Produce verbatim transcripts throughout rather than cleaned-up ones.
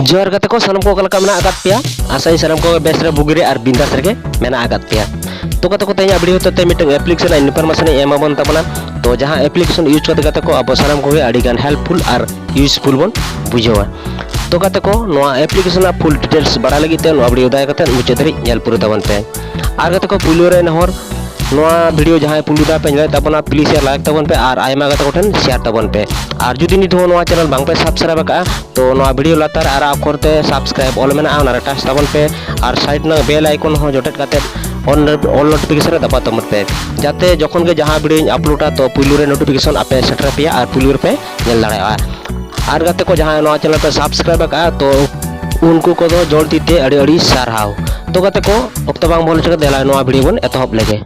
ᱡᱚᱦᱟᱨ ᱜᱟᱛᱮ ᱠᱚ, ᱥᱟᱱᱟᱢ ᱠᱚ ᱚᱠᱟ ᱞᱮᱠᱟ ᱢᱮᱱᱟᱜ ᱟᱠᱟᱫ ᱯᱮᱭᱟ? ᱟᱥᱟᱭᱟᱹᱧ ᱥᱟᱱᱟᱢ ᱠᱚᱜᱮ ᱵᱮᱥ ᱨᱮ, ᱵᱩᱜᱤ ᱨᱮ ᱟᱨ ᱵᱤᱱᱫᱟᱥ ᱨᱮᱜᱮ ᱢᱮᱱᱟᱜ ᱟᱠᱟᱫ ᱯᱮᱭᱟ᱾ ᱛᱚ ᱜᱟᱛᱮ ᱠᱚ, ᱛᱮᱦᱮᱧᱟᱜ ᱵᱷᱤᱰᱤᱭᱳ ᱦᱚᱛᱮᱛᱮ ᱢᱤᱫᱴᱟᱝ ᱮᱯᱞᱤᱠᱮᱥᱚᱱ ᱨᱮᱱᱟᱜ ᱤᱱᱯᱷᱚᱨᱢᱮᱥᱚᱱ ᱤᱧ ᱮᱢᱟᱵᱚᱱ ᱛᱟᱵᱚᱱᱟ᱾ ᱛᱚ ᱡᱟᱦᱟᱸ ᱮᱯᱞᱤᱠᱮᱥᱚᱱ ᱤᱭᱩᱡᱽ ᱠᱟᱛᱮ ᱜᱟᱛᱮ ᱠᱚ ᱟᱵᱚ ᱥᱟᱱᱟᱢ ᱠᱚᱜᱮ ᱟᱹᱰᱤ ᱜᱟᱱ ᱦᱮᱞᱯᱯᱷᱩᱞ ᱟᱨ ᱤᱭᱩᱡᱽᱯᱷᱩᱞ ᱵᱚᱱ ᱵᱩᱡᱷᱟᱹᱣᱟ᱾ ᱛᱚ ᱜᱟᱛᱮ ᱠᱚ, ᱱᱚᱣᱟ ᱮᱯᱞᱤᱠᱮᱥᱚᱱ ᱨᱮᱱᱟᱜ ᱯᱷᱩᱞ ᱰᱤᱴᱮᱞᱥ ᱵᱟᱲᱟᱭ ᱞᱟᱹᱜᱤᱫ ᱛᱮ ᱱᱚᱣᱟ ᱵᱷᱤᱰᱤᱭᱳ ᱫᱟᱭᱟ ᱠᱟᱛᱮ ᱢᱩᱪᱟᱹᱫ ᱫᱷᱟᱹᱨᱤᱡ ᱧᱮᱞ ᱯᱩᱨᱟᱹ ᱛᱟᱵᱚᱱ ᱯᱮ᱾ ᱟᱨ ᱜᱟᱛᱮ ᱠᱚ, ᱯᱩᱭᱞᱩ ᱨᱮ ᱱᱮᱦᱚᱨ, ᱱᱚᱣᱟ ᱵᱷᱤᱰᱤᱭᱳ ᱡᱟᱦᱟᱸᱭ ᱯᱩᱭᱞᱩ ᱫᱷᱟᱣ ᱯᱮ ᱧᱮᱞᱮᱫ ᱛᱟᱵᱚᱱᱟ, ᱯᱞᱤᱡᱽ ᱭᱟ ᱞᱟᱭᱤᱠ ᱛᱟᱵᱚᱱ ᱯᱮ ᱟᱨ ᱟᱭᱢᱟ ᱜᱟᱛᱮ ᱠᱚᱴᱷᱮᱱ ᱥᱮᱭᱟᱨ ᱛᱟᱵᱚᱱ ᱯᱮ᱾ ᱟᱨ ᱡᱩᱫᱤ ᱱᱤᱛ ᱦᱚᱸ ᱱᱚᱣᱟ ᱪᱮᱱᱮᱞ ᱵᱟᱝ ᱯᱮ ᱥᱟᱵᱥᱠᱨᱟᱭᱤᱵ ᱟᱠᱟᱫᱼᱟ, ᱛᱚ ᱱᱚᱣᱟ ᱵᱷᱤᱰᱤᱭᱳ ᱞᱟᱛᱟᱨ ᱟᱨᱟᱜ ᱚᱠᱷᱚᱨ ᱛᱮ ᱥᱟᱵᱥᱠᱨᱟᱭᱤᱵ ᱚᱞ ᱢᱮᱱᱟᱜᱼᱟ, ᱚᱱᱟ ᱨᱮ ᱴᱟᱪ ᱛᱟᱵᱚᱱ ᱯᱮ ᱟᱨ ᱥᱟᱭᱤᱰ ᱨᱮᱱᱟᱜ ᱵᱮᱞ ᱟᱭᱠᱚᱱ ᱦᱚᱸ ᱡᱚᱴᱮᱫ ᱠᱟᱛᱮ ᱚᱞ, ᱚᱞ ᱱᱳᱴᱤᱯᱷᱤᱠᱮᱥᱚᱱ ᱨᱮ ᱫᱟᱵᱟᱣ ᱛᱟᱵᱚᱱ ᱯᱮ, ᱡᱟᱛᱮ ᱡᱚᱠᱷᱚᱱ ᱜᱮ ᱡᱟᱦᱟᱸ ᱵᱷᱤᱰᱤᱭᱳᱧ ᱟᱯᱞᱳᱰᱟ, ᱛᱚ ᱯᱩᱭᱞᱩ ᱨᱮ ᱱᱳᱴᱤᱯᱷᱤᱠᱮᱥᱚᱱ ᱟᱯᱮ ᱥᱮᱴᱮᱨ ᱟᱯᱮᱭᱟ ᱟᱨ ᱯᱩᱭᱞᱩ ᱨᱮᱯᱮ ᱧᱮᱞ ᱫᱟᱲᱮᱭᱟᱜᱼᱟ᱾ ᱟᱨ ᱜᱟᱛᱮ ᱠᱚ, ᱡᱟᱦᱟᱸᱭ ᱱᱚᱣᱟ ᱪᱮᱱᱮᱞ ᱯᱮ ᱥᱟᱵᱥᱠᱨᱟᱭᱤᱵ ᱟᱠᱟᱫᱼᱟ, ᱛᱚ ᱩᱱᱠᱩ ᱠᱚᱫᱚ ᱡᱚᱞᱫᱤ ᱛᱮ ᱟᱹᱰᱤ ᱟᱹᱰᱤ ᱥᱟᱨᱦᱟᱣ᱾ ᱛᱚ ᱜᱟᱛᱮ ᱠᱚ, ᱚᱠᱛᱚ ᱵᱟᱝ ᱵᱚᱱ ᱦᱚᱪᱚ ᱠᱟᱛᱮ ᱫᱮᱞᱟ ᱱᱚᱣᱟ ᱵᱷᱤᱰᱤᱭᱳ ᱵᱚᱱ ᱮᱛᱚᱦᱚᱵ ᱞᱮᱜᱮ᱾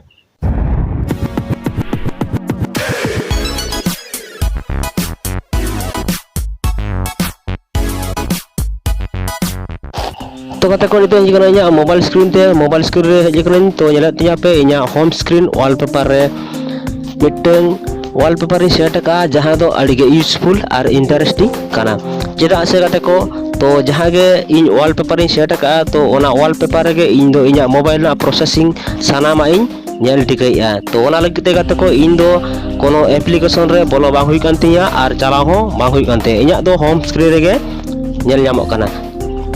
ᱛᱚ ᱜᱟᱛᱮ ᱠᱚ, ᱱᱤᱛᱚᱜ ᱤᱧ ᱦᱮᱡ ᱟᱠᱟᱱᱟ ᱤᱧᱟᱹᱜ ᱢᱳᱵᱟᱭᱤᱞ ᱥᱠᱨᱤᱱ ᱛᱮ᱾ ᱢᱳᱵᱟᱭᱤᱞ ᱥᱠᱨᱤᱱ ᱨᱮ ᱦᱮᱡ ᱟᱠᱟᱱᱟᱹᱧ᱾ ᱛᱚ ᱧᱮᱞᱮᱫ ᱛᱤᱧᱟᱹ ᱯᱮ, ᱤᱧᱟᱹᱜ ᱦᱳᱢ ᱥᱠᱨᱤᱱ ᱣᱟᱞᱯᱮᱯᱟᱨ ᱨᱮ ᱢᱤᱫᱴᱟᱹᱝ ᱣᱟᱞᱯᱮᱯᱟᱨ ᱤᱧ ᱥᱮᱴ ᱟᱠᱟᱫᱼᱟ, ᱡᱟᱦᱟᱸ ᱫᱚ ᱟᱹᱰᱤ ᱜᱮ ᱤᱭᱩᱡᱽᱯᱷᱩᱞ ᱟᱨ ᱤᱱᱴᱟᱨᱮᱥᱴᱤᱝ ᱠᱟᱱᱟ᱾ ᱪᱮᱫᱟᱜ ᱥᱮ ᱜᱟᱛᱮ ᱠᱚ, ᱛᱚ ᱡᱟᱦᱟᱸ ᱜᱮ ᱤᱧ ᱣᱟᱞᱯᱮᱯᱟᱨ ᱤᱧ ᱥᱮᱴ ᱟᱠᱟᱫᱼᱟ, ᱛᱚ ᱚᱱᱟ ᱣᱟᱞᱯᱮᱯᱟᱨ ᱨᱮᱜᱮ ᱤᱧ ᱫᱚ ᱤᱧᱟᱹᱜ ᱢᱳᱵᱟᱭᱤᱞ ᱨᱮᱱᱟᱜ ᱯᱨᱚᱥᱮᱥᱤᱝ ᱥᱟᱱᱟᱢᱟᱜ ᱤᱧ ᱧᱮᱞ ᱴᱷᱤᱠᱟᱹᱭᱮᱫᱼᱟ᱾ ᱛᱚ ᱚᱱᱟ ᱞᱟᱹᱜᱤᱫ ᱛᱮ ᱜᱟᱛᱮ ᱠᱚ, ᱤᱧ ᱫᱚ ᱠᱳᱱᱳ ᱮᱯᱞᱤᱠᱮᱥᱚᱱ ᱨᱮ ᱵᱚᱞᱚ ᱵᱟᱝ ᱦᱩᱭᱩᱜ ᱠᱟᱱ ᱛᱤᱧᱟᱹ ᱟᱨ ᱪᱟᱞᱟᱣ ᱦᱚᱸ ᱵᱟᱝ ᱦᱩᱭᱩᱜ ᱠᱟᱱ ᱛᱤᱧᱟᱹ, ᱤᱧᱟᱹᱜ ᱫᱚ ᱦᱳᱢ ᱥᱠᱨᱤᱱ ᱨᱮᱜᱮ ᱧᱮᱞ ᱧᱟᱢᱚᱜ ᱠᱟᱱᱟ᱾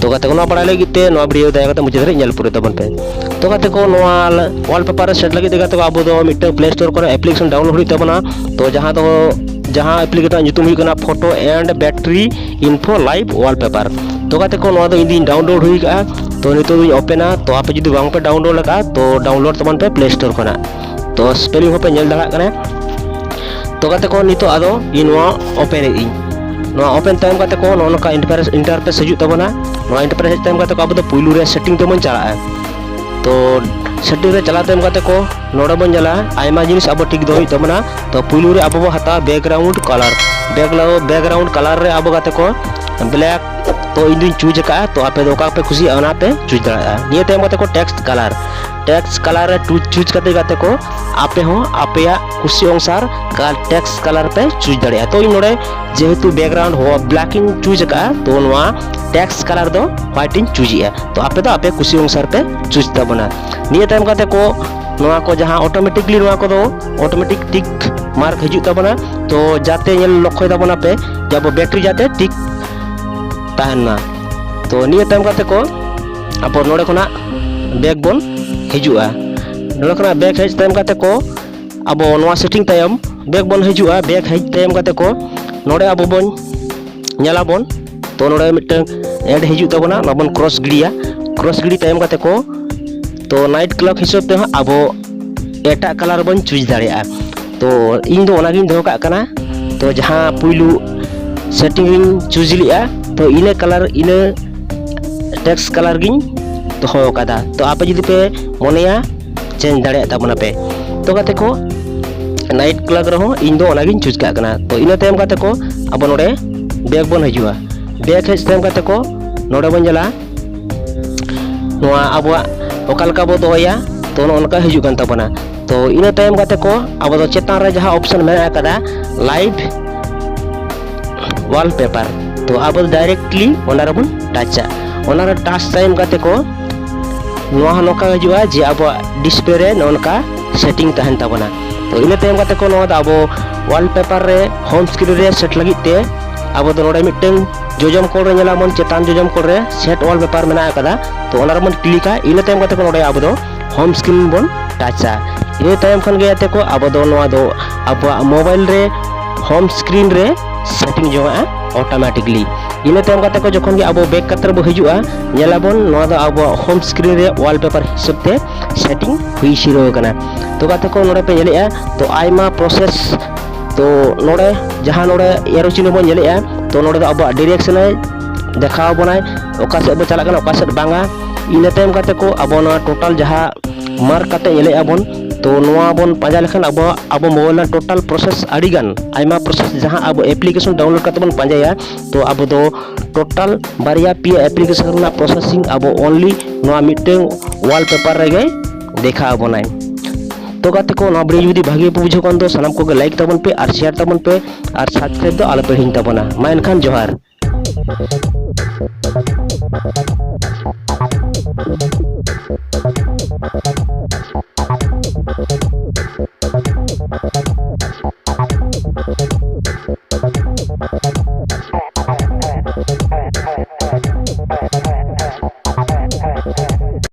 ᱛᱚ ᱜᱟᱛᱮ ᱠᱚ, ᱱᱚᱣᱟ ᱵᱟᱲᱟᱭ ᱞᱟᱹᱜᱤᱫ ᱛᱮ ᱱᱚᱣᱟ ᱵᱷᱤᱰᱤᱭᱳ ᱫᱟᱭᱟ ᱠᱟᱛᱮ ᱢᱩᱪᱟᱹᱫ ᱫᱷᱟᱹᱨᱤᱡ ᱧᱮᱞ ᱯᱩᱨᱟᱹᱣ ᱛᱟᱵᱚᱱ ᱯᱮ᱾ ᱛᱚ ᱜᱟᱛᱮ ᱠᱚ, ᱱᱚᱣᱟ ᱣᱟᱞᱯᱮᱯᱟᱨ ᱨᱮ ᱥᱮᱴ ᱞᱟᱹᱜᱤᱫ ᱛᱮ ᱜᱟᱛᱮ ᱠᱚ, ᱟᱵᱚ ᱫᱚ ᱢᱤᱫᱴᱟᱝ ᱯᱞᱮ ᱥᱴᱳᱨ ᱠᱷᱚᱱ ᱮᱯᱞᱤᱠᱮᱥᱚᱱ ᱰᱟᱣᱩᱱᱞᱳᱰ ᱦᱩᱭᱩᱜ ᱛᱟᱵᱚᱱᱟ᱾ ᱛᱚ ᱡᱟᱦᱟᱸ ᱫᱚ, ᱡᱟᱦᱟᱸ ᱮᱯᱞᱤᱠᱮᱥᱚᱱ ᱧᱩᱛᱩᱢ ᱦᱩᱭᱩᱜ ᱠᱟᱱᱟ Photo and Battery Info Live Wallpaper᱾ ᱛᱚ ᱜᱟᱛᱮ ᱠᱚ, ᱱᱚᱣᱟ ᱫᱚ ᱤᱧ ᱫᱩᱧ ᱰᱟᱣᱩᱱᱞᱳᱰ ᱦᱩᱭ ᱟᱠᱟᱫᱼᱟ᱾ ᱛᱚ ᱱᱤᱛᱚᱜ ᱫᱩᱧ ᱳᱯᱮᱱᱟ᱾ ᱛᱚ ᱟᱯᱮ ᱡᱩᱫᱤ ᱵᱟᱝ ᱯᱮ ᱰᱟᱣᱩᱱᱞᱳᱰ ᱟᱠᱟᱫᱼᱟ, ᱛᱚ ᱰᱟᱣᱩᱱᱞᱳᱰ ᱛᱟᱵᱚᱱ ᱯᱮ ᱯᱞᱮ ᱥᱴᱳᱨ ᱠᱷᱚᱱᱟᱜ᱾ ᱛᱚ ᱥᱯᱮᱞᱤᱝ ᱦᱚᱸᱯᱮ ᱧᱮᱞ ᱫᱟᱲᱮᱭᱟᱜ ᱠᱟᱱᱟ᱾ ᱛᱚ ᱜᱟᱛᱮ ᱠᱚ, ᱱᱤᱛᱚᱜ ᱟᱫᱚ ᱤᱧ ᱱᱚᱣᱟ ᱳᱯᱮᱱ ᱮᱫ ᱤᱧ᱾ ᱱᱚᱣᱟ ᱳᱯᱮᱱ ᱛᱟᱭᱚᱢ ᱜᱟᱛᱮ ᱠᱚ, ᱱᱚᱜᱼᱚ ᱱᱚᱝᱠᱟ ᱤᱱᱴᱟᱨᱯᱷᱮᱥ, ᱤᱱᱴᱟᱨᱯᱷᱮᱥ ᱦᱤᱡᱩᱜ ᱛᱟᱵᱚᱱᱟ᱾ ᱱᱚᱣᱟ ᱤᱱᱴᱟᱨᱯᱷᱮᱥ ᱦᱮᱡ ᱛᱟᱭᱚᱢ ᱜᱟᱛᱮ ᱠᱚ, ᱟᱵᱚ ᱫᱚ ᱯᱩᱭᱞᱩ ᱨᱮ ᱥᱮᱴᱤᱝ ᱛᱮᱵᱚᱱ ᱪᱟᱞᱟᱜᱼᱟ᱾ ᱛᱚ ᱥᱮᱴᱤᱝ ᱨᱮ ᱪᱟᱞᱟᱣ ᱛᱟᱭᱚᱢ ᱜᱟᱛᱮ ᱠᱚ, ᱱᱚᱰᱮ ᱵᱚᱱ ᱧᱮᱞᱟ, ᱟᱭᱢᱟ ᱡᱤᱱᱤᱥ ᱟᱵᱚ ᱴᱷᱤᱠ ᱫᱚᱦᱚ ᱦᱩᱭᱩᱜ ᱛᱟᱵᱚᱱᱟ᱾ ᱛᱚ ᱯᱩᱭᱞᱩ ᱨᱮ ᱟᱵᱚ ᱵᱚ ᱦᱟᱛᱟᱣᱟ ᱵᱮᱠᱜᱨᱟᱣᱩᱱᱰ ᱠᱟᱞᱟᱨ᱾ ᱵᱮᱠᱜᱨᱟᱣᱩᱱᱰ ᱠᱟᱞᱟᱨ ᱨᱮ ᱟᱵᱚ ᱜᱟᱛᱮ ᱠᱚ ᱵᱞᱮᱠ, ᱛᱚ ᱤᱧ ᱫᱩᱧ ᱪᱩᱡᱽ ᱟᱠᱟᱫᱼᱟ᱾ ᱛᱚ ᱟᱯᱮ ᱫᱚ ᱚᱠᱟ ᱯᱮ ᱠᱩᱥᱤᱭᱟᱜᱼᱟ, ᱚᱱᱟ ᱯᱮ ᱪᱩᱡᱽ ᱫᱟᱲᱮᱭᱟᱜᱼᱟ᱾ ᱱᱤᱭᱟᱹ ᱛᱟᱭᱚᱢ ᱜᱟᱛᱮ ᱠᱚ ᱴᱮᱠᱥᱴ ᱠᱟᱞᱟᱨ, text color ᱨᱮ choose choose ᱠᱟᱛᱮ ᱜᱟᱛᱮ ᱠᱚ ᱟᱯᱮ ᱦᱚᱸ ᱟᱯᱮᱭᱟᱜ ᱠᱩᱥᱤ ᱚᱱᱩᱥᱟᱨ text color ᱯᱮ choose ᱫᱟᱲᱮᱭᱟᱜᱼᱟ᱾ ᱛᱚ ᱤᱧ ᱱᱚᱰᱮ ᱡᱮᱦᱮᱛᱩ background ᱦᱚᱸ black ᱤᱧ choose ᱟᱠᱟᱫᱼᱟ, ᱛᱚ ᱱᱚᱣᱟ text color ᱫᱚ white ᱤᱧ choose ᱮᱜᱼᱟ᱾ ᱛᱚ ᱟᱯᱮ ᱫᱚ ᱟᱯᱮ ᱠᱩᱥᱤ ᱚᱱᱩᱥᱟᱨ ᱯᱮ choose ᱛᱟᱵᱚᱱᱟ᱾ ᱱᱤᱭᱟᱹ ᱛᱟᱭᱚᱢ ᱠᱟᱛᱮ ᱠᱚ ᱱᱚᱣᱟ ᱠᱚ ᱡᱟᱦᱟᱸ automatically ᱱᱚᱣᱟ ᱠᱚᱫᱚ automatic tick mark ᱦᱤᱡᱩᱜ ᱛᱟᱵᱚᱱᱟ᱾ ᱛᱚ ᱡᱟᱛᱮ ᱧᱮᱞ ᱞᱚᱠᱠᱷᱚᱭ ᱛᱟᱵᱚᱱᱟ ᱯᱮ ᱡᱮ ᱟᱵᱚ battery ᱡᱟᱛᱮ tick ᱛᱟᱦᱮᱱ ᱢᱟ᱾ ᱛᱚ ᱱᱤᱭᱟᱹ ᱛᱟᱭᱚᱢ ᱠᱟᱛᱮ ᱠᱚ ᱟᱵᱚ ᱱᱚᱰᱮ ᱠᱷᱚᱱᱟᱜ back ᱵᱚᱱ ᱦᱤᱡᱩᱜᱼᱟ᱾ ᱱᱚᱰᱮ ᱠᱷᱚᱱᱟᱜ back ᱦᱮᱡ ᱛᱟᱭᱚᱢ ᱠᱟᱛᱮ ᱠᱚ ᱟᱵᱚ ᱱᱚᱣᱟ setting ᱛᱟᱭᱚᱢ back ᱵᱚᱱ ᱦᱤᱡᱩᱜᱼᱟ᱾ Back ᱦᱮᱡ ᱛᱟᱭᱚᱢ ᱠᱟᱛᱮ ᱠᱚ ᱱᱚᱰᱮ ᱟᱵᱚ ᱵᱚᱱ ᱧᱮᱞᱟᱵᱚᱱ, ᱛᱚ ᱱᱚᱰᱮ ᱢᱤᱫᱴᱟᱝ add ᱦᱤᱡᱩᱜ ᱛᱟᱵᱚᱱᱟ, ᱚᱱᱟ ᱵᱚᱱ cross ᱜᱤᱰᱤᱭᱟ᱾ Cross ᱜᱤᱰᱤ ᱛᱟᱭᱚᱢ ᱠᱟᱛᱮ ᱠᱚ ᱛᱚ night clock ᱦᱤᱥᱟᱹᱵ ᱛᱮᱦᱚᱸ ᱟᱵᱚ ᱮᱴᱟᱜ color ᱵᱚᱱ choose ᱫᱟᱲᱮᱭᱟᱜᱼᱟ᱾ ᱛᱚ ᱤᱧ ᱫᱚ ᱚᱱᱟᱜᱤᱧ ᱫᱚᱦᱚ ᱠᱟᱜ ᱠᱟᱱᱟ᱾ ᱛᱚ ᱡᱟᱦᱟᱸ ᱯᱩᱭᱞᱩ setting ᱨᱤᱧ choose ᱞᱮᱜᱼᱟ, ᱛᱚ ᱤᱱᱟᱹ color, ᱤᱱᱟᱹ text color ᱜᱤᱧ ᱫᱚᱦᱚ ᱟᱠᱟᱫᱟ᱾ ᱛᱚ ᱟᱯᱮ ᱡᱩᱫᱤ ᱯᱮ ᱢᱚᱱᱮᱭᱟ change ᱫᱟᱲᱮᱭᱟᱜ ᱛᱟᱵᱚᱱᱟ ᱯᱮ᱾ ᱛᱚ ᱜᱟᱛᱮ ᱠᱚ night clock ᱨᱮᱦᱚᱸ ᱤᱧ ᱫᱚ ᱚᱱᱟᱜᱤᱧ choose ᱠᱟᱜ ᱠᱟᱱᱟ᱾ ᱛᱚ ᱤᱱᱟᱹ ᱛᱟᱭᱚᱢ ᱜᱟᱛᱮ ᱠᱚ ᱟᱵᱚ ᱱᱚᱰᱮ back ᱵᱚᱱ ᱦᱤᱡᱩᱜᱼᱟ᱾ Back ᱦᱮᱡ ᱛᱟᱭᱚᱢ ᱜᱟᱛᱮ ᱠᱚ ᱱᱚᱰᱮ ᱵᱚᱱ ᱧᱮᱞᱟ ᱱᱚᱣᱟ ᱟᱵᱚᱣᱟᱜ ᱚᱠᱟ ᱞᱮᱠᱟ ᱵᱚ ᱫᱚᱦᱚᱭᱟ, ᱛᱚ ᱱᱚᱜᱼᱚ ᱱᱚᱝᱠᱟ ᱦᱤᱡᱩᱜ ᱠᱟᱱ ᱛᱟᱵᱚᱱᱟ᱾ ᱛᱚ ᱤᱱᱟᱹ ᱛᱟᱭᱚᱢ ᱜᱟᱛᱮ ᱠᱚ ᱟᱵᱚ ᱫᱚ ᱪᱮᱛᱟᱱ ᱨᱮ ᱡᱟᱦᱟᱸ option ᱢᱮᱱᱟᱜ ᱟᱠᱟᱫᱟ live wallpaper, ᱛᱚ ᱟᱵᱚ ᱫᱚ directly ᱚᱱᱟ ᱨᱮᱵᱚᱱ touch ᱟ᱾ ᱚᱱᱟ ᱨᱮ touch ᱛᱟᱭᱚᱢ ᱜᱟᱛᱮ ᱠᱚ ᱱᱚᱣᱟ ᱦᱚᱸ ᱱᱚᱝᱠᱟ ᱦᱤᱡᱩᱜᱼᱟ ᱡᱮ ᱟᱵᱚᱣᱟᱜ display ᱨᱮ ᱱᱚᱜᱼᱚ ᱱᱚᱝᱠᱟ setting ᱛᱟᱦᱮᱱ ᱛᱟᱵᱚᱱᱟ᱾ ᱛᱚ ᱤᱱᱟᱹ ᱛᱟᱭᱚᱢ ᱜᱟᱛᱮ ᱠᱚ ᱱᱚᱣᱟ ᱫᱚ ᱟᱵᱚ wallpaper ᱨᱮ home screen ᱨᱮ set ᱞᱟᱹᱜᱤᱫ ᱛᱮ ᱟᱵᱚ ᱫᱚ ᱱᱚᱰᱮ ᱢᱤᱫᱴᱟᱝ ᱡᱚᱡᱚᱢ ᱠᱚᱬ ᱨᱮ ᱧᱮᱞᱟᱵᱚᱱ, ᱪᱮᱛᱟᱱ ᱡᱚᱡᱚᱢ ᱠᱚᱬ ᱨᱮ set wallpaper ᱢᱮᱱᱟᱜ ᱟᱠᱟᱫᱟ᱾ ᱛᱚ ᱚᱱᱟ ᱨᱮᱵᱚᱱ click ᱟ᱾ ᱤᱱᱟᱹ ᱛᱟᱭᱚᱢ ᱜᱟᱛᱮ ᱠᱚ ᱱᱚᱰᱮ ᱟᱵᱚ ᱫᱚ home screen ᱵᱚᱱ touch ᱟ᱾ ᱤᱱᱟᱹ ᱛᱟᱭᱚᱢ ᱠᱷᱟᱱ ᱜᱮ ᱜᱟᱛᱮ ᱠᱚ ᱟᱵᱚ ᱫᱚ ᱱᱚᱣᱟ ᱫᱚ ᱟᱵᱚᱣᱟᱜ mobile ᱨᱮ home screen ᱨᱮ setting ᱡᱚᱝᱟᱜᱼᱟ automatically᱾ ᱤᱱᱟᱹ ᱛᱟᱭᱚᱢ ᱜᱟᱛᱮ ᱠᱚ ᱡᱚᱠᱷᱚᱱ ᱜᱮ ᱟᱵᱚ back ᱠᱟᱛᱮ ᱵᱚ ᱦᱤᱡᱩᱜᱼᱟ, ᱧᱮᱞᱟᱵᱚᱱ ᱱᱚᱣᱟ ᱫᱚ ᱟᱵᱚᱣᱟᱜ home screen ᱨᱮ wallpaper ᱦᱤᱥᱟᱹᱵ ᱛᱮ setting ᱦᱩᱭ ᱥᱤᱨᱟᱹᱣ ᱟᱠᱟᱱᱟ᱾ ᱛᱚ ᱜᱟᱛᱮ ᱠᱚ ᱱᱚᱰᱮ ᱯᱮ ᱧᱮᱞᱮᱜᱼᱟ, ᱛᱚ ᱟᱭᱢᱟ process, ᱛᱚ ᱱᱚᱰᱮ ᱡᱟᱦᱟᱸ ᱱᱚᱰᱮ arrow ᱪᱤᱱᱦᱟᱹ ᱵᱚᱱ ᱧᱮᱞᱮᱜᱼᱟ, ᱛᱚ ᱱᱚᱰᱮ ᱫᱚ ᱟᱵᱚᱣᱟᱜ direction ᱮ ᱫᱮᱠᱷᱟᱣ ᱟᱵᱚᱱᱟᱭ, ᱚᱠᱟ ᱥᱮᱫ ᱵᱚ ᱪᱟᱞᱟᱜ ᱠᱟᱱᱟ, ᱚᱠᱟ ᱥᱮᱫ ᱵᱟᱝᱟ᱾ ᱤᱱᱟᱹ ᱛᱟᱭᱚᱢ ᱜᱟᱛᱮ ᱠᱚ ᱟᱵᱚ ᱱᱚᱣᱟ total ᱡᱟᱦᱟᱸ mark ᱠᱟᱛᱮ ᱧᱮᱞᱮᱜᱼᱟ ᱵᱚᱱ, ᱛᱚ ᱱᱚᱣᱟ ᱵᱚᱱ ᱯᱟᱸᱡᱟ ᱞᱮᱠᱷᱟᱱ ᱟᱵᱚ, ᱟᱵᱚ mobile ᱨᱮᱱᱟᱜ total process ᱟᱹᱰᱤ ᱜᱟᱱ, ᱟᱭᱢᱟ process ᱡᱟᱦᱟᱸ ᱟᱵᱚ application download ᱠᱟᱛᱮ ᱵᱚᱱ ᱯᱟᱸᱡᱟᱭᱟ, ᱛᱚ ᱟᱵᱚ ᱫᱚ total ᱵᱟᱨᱭᱟ ᱯᱮᱭᱟ application ᱨᱮᱱᱟᱜ processing ᱟᱵᱚ only ᱱᱚᱣᱟ ᱢᱤᱫᱴᱟᱝ wallpaper ᱨᱮᱜᱮ ᱫᱮᱠᱷᱟ ᱟᱵᱚᱱᱟᱭ᱾ ᱛᱚ ᱜᱟᱛᱮ ᱠᱚ, ᱱᱚᱣᱟ ᱵᱷᱤᱰᱤᱭᱳ ᱡᱩᱫᱤ ᱵᱷᱟᱜᱮ ᱯᱮ ᱵᱩᱡᱷᱟᱹᱣ ᱠᱷᱟᱱ ᱫᱚ ᱥᱟᱱᱟᱢ ᱠᱚᱜᱮ ᱞᱟᱭᱤᱠ ᱛᱟᱵᱚᱱ ᱯᱮ ᱟᱨ ᱥᱮᱭᱟᱨ ᱛᱟᱵᱚᱱ ᱯᱮ ᱟᱨ ᱥᱟᱵᱥᱠᱨᱟᱭᱤᱵ ᱫᱚ ᱟᱞᱚᱯᱮ ᱦᱤᱲᱤᱧ ᱛᱟᱵᱚᱱᱟ᱾ ᱢᱟ ᱮᱱᱠᱷᱟᱱ ᱡᱚᱦᱟᱨ᱾